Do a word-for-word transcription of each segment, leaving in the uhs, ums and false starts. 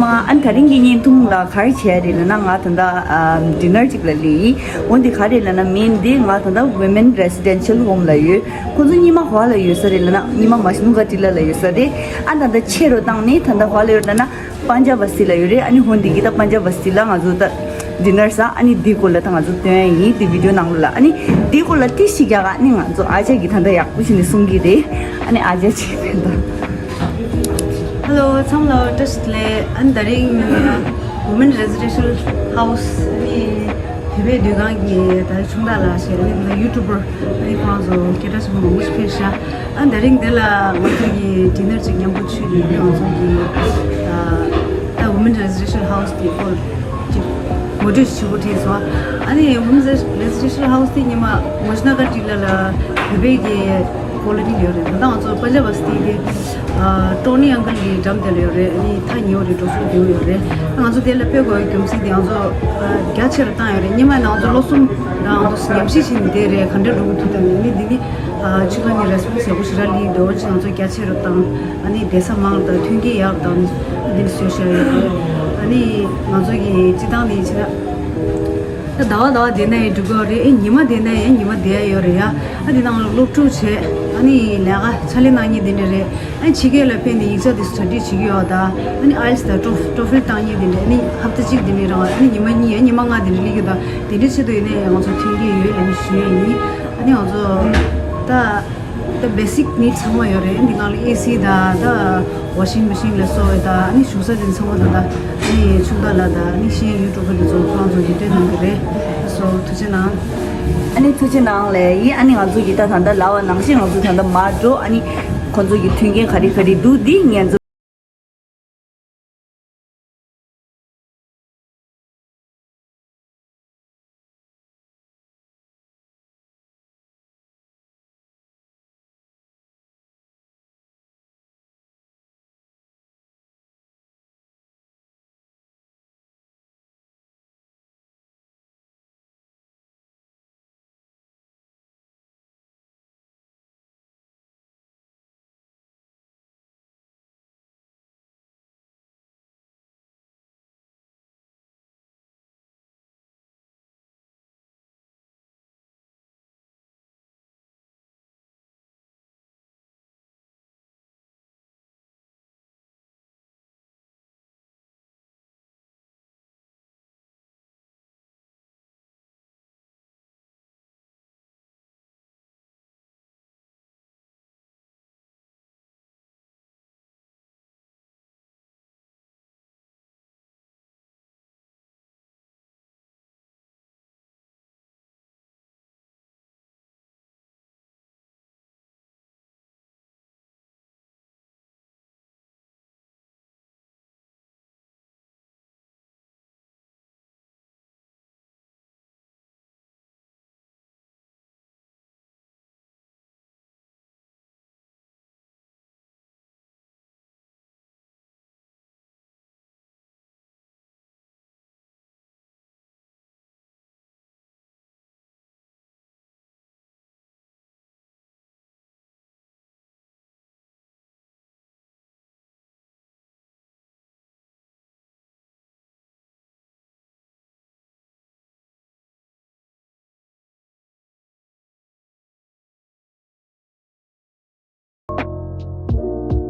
མ་ཨན་དེ་རིང་གི་བརྙན་ཐུང་ལ་ག་རེ་བྱས་རེད་ལབ་ན། ང་ད་ལྟ་ཨམ་ཌི་ནར་ཅིག་ལ་སླེབས་ཡིན། འོན་ཏེ་ག་རེ་ལབ་ན། མིང་འདི་ང་ད་ལྟ་Women Residential Home ལ་ཡོད། ཁོང་ཚོ་རྙིང་མ་ག་ལ་ཡོད་ས་རེད་ལབ་ན། རྙིང་མ་མ་ཤི་ནུ་ག་ཏི་ལ་ལ་ཡོད་ས་རེད། ཨ་ད་ལྟ་ཆེ་རུ་བཏང་ནས་ད་ལྟ་ག་ལ་ཡོད་ལབ་ན། པན་ཇབ་བ་སི་ལ་ཡོད་རེད། ཨ་ནི་འོན་ཏེ་གི་ད་པན་ཇབ་བ་སི་ལ་ང་ཚོ་ད་ཌི་ནར་ཟ། ཨ་ནི་འདི་སྐོར་ལ་ད་ང་ཚོ་སྟོན་ཡ་ཡིན། དེ་བི་ཌི་ཡོ་ནང་ལ། ཨ་ནི་འདི་སྐོར་ལ་ཏི་ཞིག་རྒྱག་ཨ་ནི་ང་ཚོ་ཨ་ཅག་གིས་ད་ལྟ་ཡག་པོ་བྱས་ནས་གསུང་གི་རེད། ཨ་ནི་ཨ་ཅག་ཅིག་ཕན་ད། Hello ཚང་མ་ལ་བཀྲ་ཤིས་བདེ་ལེགས། ཨ་ནི་དེ་རིང་Women Residential House ཨ་ནི་བོད་པའི་སྡོད་ཁང་གི་ད་ཆུང་བདག་ལགས་ཞེས་ཨ་ནི་ཡུ་ཊུབ་པར་ཨ་ནི་ཁོང་ཚོ་སྐད་གྲགས་ཆེན་པོ་མང་པོ་ཞིག་ཕེབས་ཤག་ཨ་དེ་རིང་འདི་ལ་ང་ཚོ་གི་ཌི་ནར་ཅིག་མཉམ་པོ་མཆོད་ནས་ང་ཚོ་གི་ཨ་ད་Women Residential House དེ་སྐོར་ཅིག་ངོ་སྤྲོད་ཞུ་དགོས་བྲིས་སོང་། ཨ་ནི་Women Residential House དེ་ཉི་མ་ངོ་ཤ་ན་ཀ་ཏི་ལ་ལ་བོད་པའི་གི་ཀོ་ལོ་ནི་ཡོད་རེད། ད་ལྟ་ང་ཚོ་པན་ཇབ་བ་སི་ཏི་དེ་ཨ་ཊོ་ནི་ཨང་ཀལ་གི་འགྲམ་དེ་ལ་ཡོད་རེད། ཨ་ནི་ཐག་ཉེ་བོ་རེད། འགྲོ་སོང་བདེ་བོ་ཡོད་རེད། ང་ཚོ་དེ་ལ་ཕེབས་དགོས་པའི་རྒྱུ་མཚན་དེ་ང་ཚོ་ཨ་རྒྱ་ཆེ་རུ་བཏང་ཡོད་རེད། སྔོན་མ་ནང་ཚོ་ལོ་གསུམ་རང་ང་ཚོ་ཉམས་ཞིབ་བྱས་ནས་བསྡད་རེད། ག་འདྲ་འགྲོ་གི་འདུག་ད་ནི་འདི་ནི་ཨ་ཕྱི་ལོགས་ནས་རེ་སི་པོན་སི་ཡག་པོ་ཞེ་དྲག་སླེབས་ཀྱི་འདུག་ཅིག་ང་ཚོ་རྒྱ་ཆེ་རུ་བཏང་། ཨ་ནི་བསྡད་ས་མང་དང་མཐུན་རྐྱེན་ཡག་དང་འདི་འདྲ་བཟོས་བཞག་ཡོད་རེད། ཨ་ནི་ང་ཚོ་གི་སྤྱི་བཏང་ནས་བྱས་ན་ད་ཟླ་བ་ཟླ་བ་བསྡད་ན་ཡང་འགྲིག་གི་རེད། ཨེ་ཉི་མ་བསྡད་ན་ཡང་ཉི་མ་བསྡད་ཡ་ཡོད་རེད་ཡ། ཨ་དེ་ནང་ལ་སློབ་ཕྲུག་བྱས། ཨ་ནི་ལས་ཀ་ཕྱག་ལས་གནང་མཁན་དེ་འདྲ་རེད། ཨ་ནི་ཕྱི་རྒྱལ་ལ་ཕེབས་ནས་ཡིག་ཆ་དེ་སི་ཊ་ཌི་བྱེད་ཀྱི་ཡོད་ད། ཨ་ནི་ཨའི་ལི་ཊི་དང་ཊོ་ཊོ་ཕིལ་བཏང་མཁན་དེ་འདྲ། ཨ་ནི་ཧབ་ཏ་གཅིག་དེ་འདྲ་རང་། ཨ་ནི་ཉི་མ་གཉིས་ཡ་ཉི་མ་ལྔ་དེ་འདྲ་སླེབས་ཀྱི་ད། དེ་འདྲའི་ཆེད་དུ་ཡིན་ནའི་ང་ཚོ་མཐུན་རྐྱེན་ཡོད་ལབ་ནས་ཞུ་ཡ་ཡིན། ཨ་ནི་ང་ཚོ་ད་ད་བེ་སིག་ནིཌ་ཚང་མ་ཡོད་རེད། འདི་ནང་ལ་ཨེ་སི་ད་ད་ཝ་ཤིང་མེ་ཤིན་ལ་སོགས་པའི་ད་ཨ་ནི་བཞུགས་ས་དེ་ཚང་མ་ད་ད་ཨ་ནི་ཆུང་བདག་ལ་ད་ཨ་ནི་ཤེས་ཡོན་ཡུ་ཊུབ་པ་དེ་ཚོ་ཁོང་ཚོ་ཡིད་སྤྲོད་གནང་གི་རེད། སོ་ཐུགས་རྗེ་གནང་། ཨ་ནི་ཐུགས་རྗེ་གནང་ལེ་ཡིན། ཨ་ནི་ང་ཚོ་གི་ད་ད་ད་ལ་བ་ནང་བཞིན་ང་ཚོ་ད་ད་མར་འགྲོ། ཨ་ནི་ཁོང་ཚོ་གི་མཐུན་རྐྱེན་ག་རེ་ག་རེ་འདུག་འདི་ངས་ཚོ།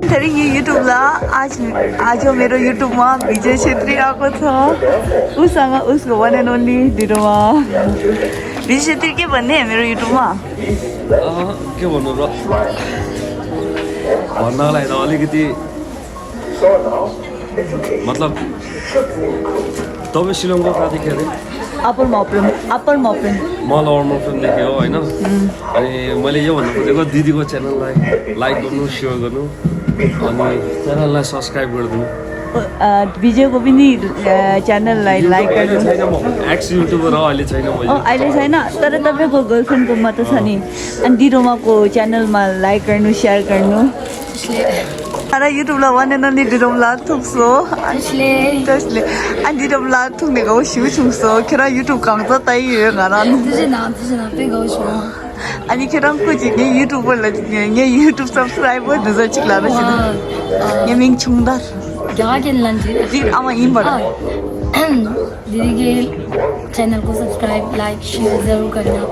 དེ་རིང་ངའི་ཡུ་ཊུབ་ལ་ཨ་ཅོ་མེ་རོ་ཡུ་ཊུབ་མ་བི་ཇེ་ཆེ་ཏྲི་ཨ་ཁོ་ཚོ། ཨུ་ས་ང་ཨུ་སི་གི་ཝན་ཨེན་ཨོན་ལི་འདི་རུ་མ། བི་ཇེ་ཆེ་ཏྲི་སྐྱེ་བ་ནས་མེ་རོ་ཡུ་ཊུབ་མ། ཨ་སྐྱེ་བ་ནོ་ར། ཝ་ན་ལ་ཡ་ད་ཨ་ལི་གི་ཏི། मतलब तो भी शिलोंग को क्या दिखे थे? अपर मोपलम, अपर मोपलम। म लोअर मोपलम देखे हो, होइन? अनि मैले यो भन्नु खोजेको, दिदीको च्यानललाई लाइक गर्नु, सेयर गर्नु, अनि च्यानललाई सब्सक्राइब गरिदिनु। भिजेको पनि च्यानललाई लाइक गर्नु। एक्स युट्युबर हो, अहिले छैन म। अहिले छैन, तर तपाईँको गर्लफ्रेन्डको म त छ नि। अनि दिदोमाको च्यानलमा लाइक गर्नु, सेयर गर्नु। ཁྱེད་རང་ཡུ་ཊུབ་ལ་ཝན་ཨེན་ཨོན་ལི་འདི་རུ་མ་ལ་ཐུག་སོང་། ཨ་འདི་རུ་མ་ལ་ཐུག་ནས་དགའ་བོ་ཞེ་པོ་བྱུང་སོང་། ཁྱེད་རང་ཡུ་ཊུབ་གང་ཙམ་ལྟ་ཡི་ཡོད་ང་རང་། ཐུགས་རྗེ་གནང་། ཐུགས་རྗེ་གནང་། དཔེ་དགའ་བོ་བྱུང་། ཨ་ནི་ཁྱེད་རང་སྐུ་མཁྱེན། ངའི་ཡུ་ཊུབ་པར་ལ་ངའི་ཡུ་ཊུབ་སབ་སི་ཀ་རའི་བར་འདི་ཚོ་གཅིག་ལ་ར་ཞིག་ཨ། ངའི་མིང་ཆུང་དར། क्या कहने लग रही है? फिर आमा इन बड़ा। हाँ। दीदी के चैनल को सब्सक्राइब, लाइक, शेयर जरूर करना।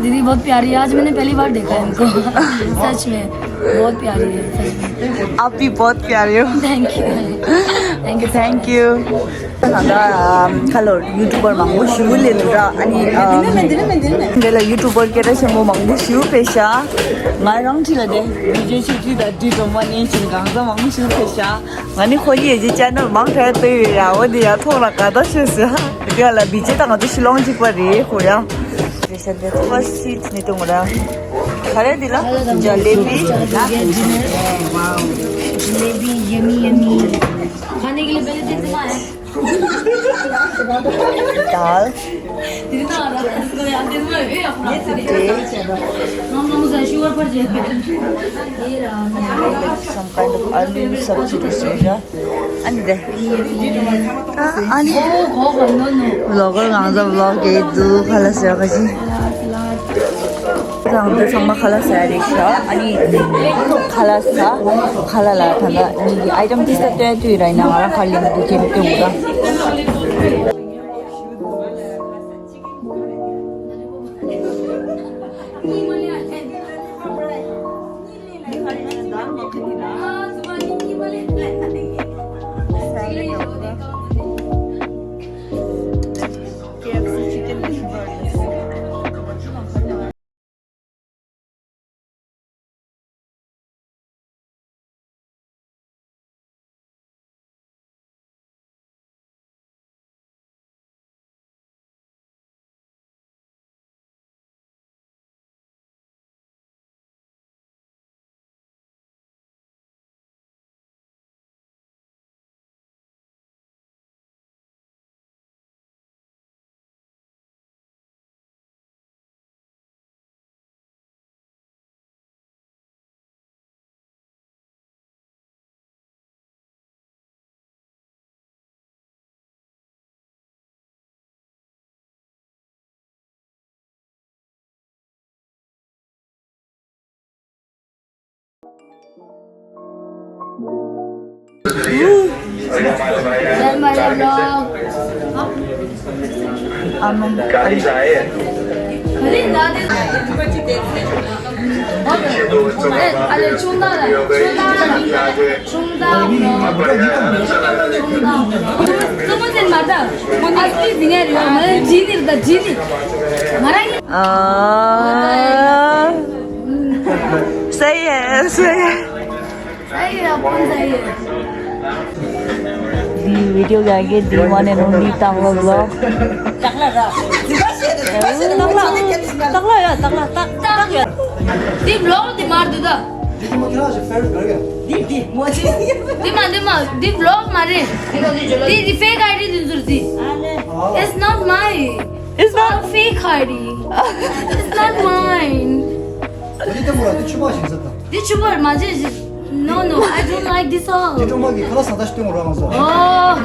दीदी बहुत प्यारी है, आज मैंने पहली बार देखा है इनको। सच में बहुत प्यारी है, सच में। आप भी बहुत प्यारे हो। Thank you। Thank you। Thank you। ད་ལྟ་ཁ་ལོ་ཡུ་ཊུབ་པར་མང་པོ་ཞིག་སླེབས་འདུག་ཨ་ནི་འདི་ལ་ཡུ་ཊུབ་པར་སྐད་གྲགས་ཆེན་པོ་མང་པོ་ཞིག་ཕེབས་ཤག་ང་རང་ཁྲིད་ལ་དེ་བི་ཇེ་ཆིག་ཁྲི་དང་ཁྲི་སྒྲོལ་མ་གཉིས་ཤིག་གང་ཟག་མང་པོ་ཞིག་ཕེབས་ཤག་ང་ནི་ཁོ་གཉིས་ཀྱི་ཅེ་ནལ་མང་དྲགས་ལྟོས་ཡོད་ར། འོ་འདི་ཡ་ཐོག་ལ་དགའ་ད་ཤོད་ཟེར། འདི་ལ་བི་ཇེ་དང་ང་ཚོ་ཤི་ལོང་གཅིག་པ་རེད་ཁོ་ཡ། རེ་ཤ་འདི་ཕར་སི་ཊི་ནི་གཏོང་ར། ག་རེ་འདི་ལ་ཇ་ལེ་བི། jalebi yummy yummy. खाने के लिए पहले देते ना है। दाल। दीदी ना आ रहा है, इसको याद दे दो, ये अपना। ये सब हम लोग शुगर पर जाए। ये रहा। Some kind of आलू सब्जी रसोई। ཨ་ནི་དེ། ཨ་ནི། ལོ་གོ་ང་ཚོ་ཝི་ལོག་གི་འདུག་ཁ་ལག་ཟ་ག་ཅི། ང་ཚོ་ཚང་མ་ཁ་ལག་ཟ་རེད་ཤག་ཨ་ནི། ཁ་ལག་ཟ། ཁ་ལག་ལ་ད་ལྟ་ནི་གི་ཨའི་ཊམ་ཏིས་ད་སྟོན་དུས་ར་ཡིན་ན་ང་རང་ཁ་ལིང་འདུག་ཅེས་སྟོན་འོ་ར། ཨ། སེ་ཡེ་སེ་ཡེ། འདི་བི་ཌི་ཡོ་ག་གེ་འདི་one and only Takla vlog. འདི་ཝི་ལོག་འདི་མ་རེད་ད། འདི་མ་འདི་མ་འདི་ཝི་ལོག་མ་རེད། འདི་འདི་ཕེག་ཨའི་ཌི་འདི་ཚོར་འདི། It's not mine. It's not fake ཨའི་ཌི. It's not mine. འདི་ཆུ་བར་མ་བྱེད། No, no, I don't like this all. འདི་ཀྲུང་མ་གི་ཁ་ལག་ཟ་ད་ཤི་སྟོན་ར་མ་ཟ། ཨོ།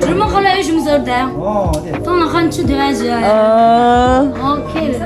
ཀྲུང་མ་ཁ་ལག་ཡོད་ཤུམ་ཟོར་ད། ཨོ་དེ། ཐོང་ལ་ཁན་ཆུ་དེ་བ་ཟ། ཨོ། ཨོ་ཁེ་ལ།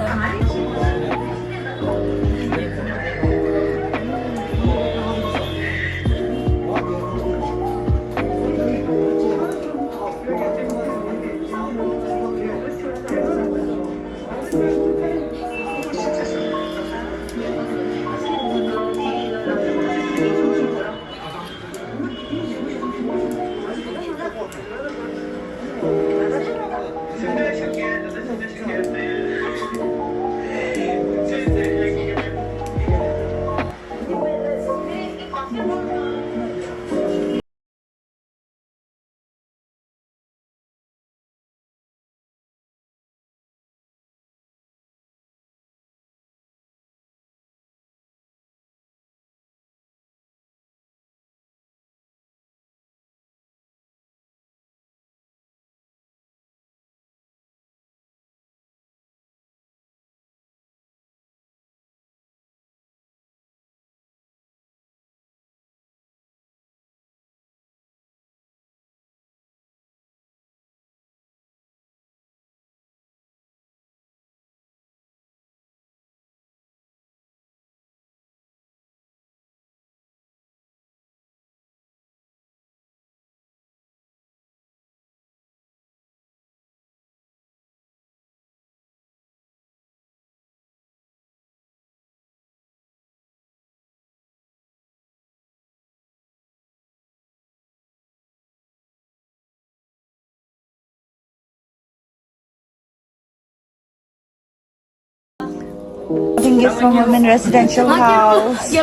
Singing from Women Residential House.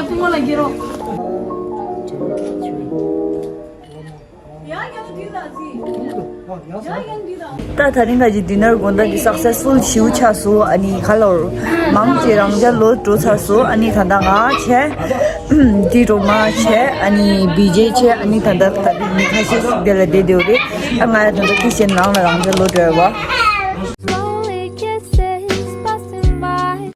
ད་ད་རིང་ག་ཅིག་ཌི་ནར་དགོང་དག་གི་སག་སེ་སི་ཕུལ་ཞེ་པོ་ཆགས་སོང་། ཨ་ནི་ཁ་ལོར་མང་ཆེ་རང་ཅག་ལོག་འགྲོ་ཚར་སོང་། ཨ་ནི་ད་ལྟ་ང་བྱས། དེ་རུ་མ་བྱས། ཨ་ནི་བི་ཇེ་བྱས། ཨ་ནི་ད་ལྟ་ད་ལྟ་མི་ཁ་ཤས་ཤིག་དེ་ལ་བསྡད་བསྡད་ཡོད་རེད། ཨ་ང་ཡང་ད་ལྟ་ཁི་ཆེན་ནང་ལ་རང་ཅག་ལོག་འགྲོ་ཡོད་པ།